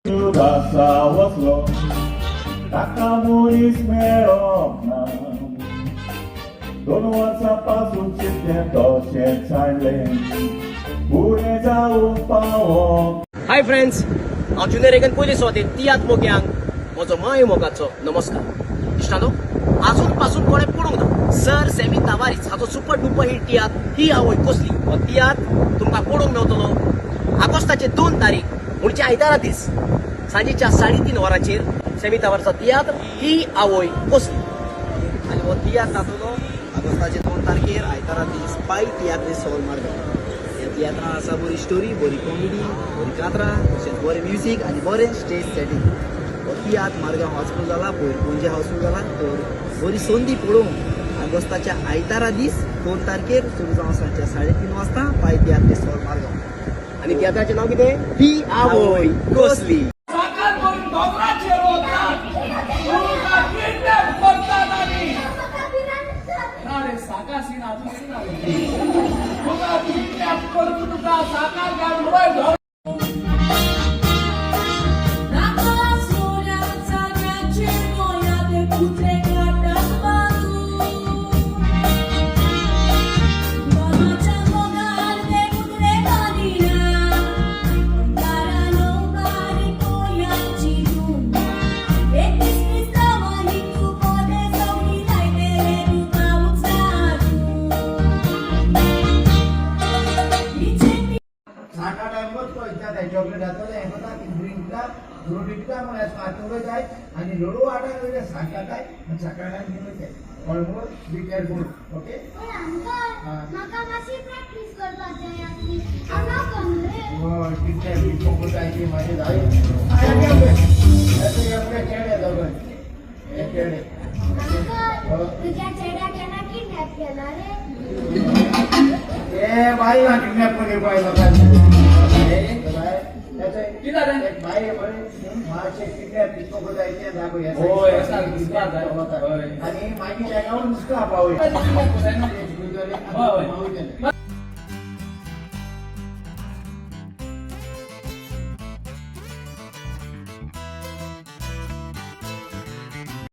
दासा वसलो, ताका मनीस मेळोंक ना. 2 वर्सां पासून चिंतलें तशें सांडलें, फुडें जावंक पावोंक. हाय फ्रेंड्स, हांव ज्युनियर रेगन. पयले सुवातेर तियात्र मोग्यांक म्हजो माय मोगाचो नमस्कार. इश्टानो, आजून पासून कोणें पडूंक ना सर सॅमी तावारीस हाचो सुपर डुपर हिट तियात्र ही आवय कसली. हो तियात्र तुमकां पळोवंक मेवतलो आगोस्ताचे 2 तारीख म्हणजे आयतारा दीस सांजेच्या 3:30 वरांचेर, सॅमी तावारचो तियात्र ही आवय कसली. आनी हो तियात्र जातलो आगोस्ताचे 2 तारखेर आयतारा दीस पाय तियात्रीस हॉल, मारगांव. ह्या तियात्रान आसा बरी स्टोरी, बरी कॉमेडी, बरी कातरां, तशेंच बरें म्युजीक आनी बरें स्टेज सेटींग. हो तियात्र मारगांव हाऊसफूल जाला, पयर पणजे हाऊसफूल जाला. तर बरी संदी पळोवंक आगोस्ताच्या आयतारा दीस 2 तारखेर सुरू जावन सांजच्या 3:30 वाजता पाय तियात्रीस हॉल, मारगांव. आनी तियात्राचें नांव कितें? ही आवय कसली. साकार करून दोंगराचेर वतात, तुका किडनॅप करतात आनी ना रे, साका सीन अजून सीन आले. तुका किडनॅप करून तुका साकार घालून वयर धर. नाका सोऱ्या चान्याचे मोया ते कुत्रे काडटात बांदून. मामाच्या मोगान ते कुत्रे बांदिना. दारानो बारीक कोयांची धूम. एक दीस क्रिस्तांवांनी तूं पोदे सवणी लायतले तुका उचारून. साका टायम तो इच्छा जाय, चॉकलेट जातले, हें करता, ड्रिंक दिता, रोटी दिता, म्हळ्यार आतां वयताय आनी लोडू आठाक वयता, सात जाताय आनी सकाळ घेवन वयताय. कळ्ळें? Be careful, okay? पण अंकल, हा. म्हाका मातशी प्रॅक्टीस करपाक जाय आसली. हांव ना रे. हय, किडनॅप बी करताय ती मागीर जाय. चेडे दोगांय हे चेडे. अंकल, तुझ्या चेड्याक केन्ना किडनॅप केला रे? ए बाई ना, किडनॅप करून बाई लोकांनी. कितें जालें? एक बाई पळय मातशें किडनॅप कितको करताय तें दाखय. होय, असा दिसता जाय. होय. आनी मागीर ताका नुस्ता पावय. होय होय.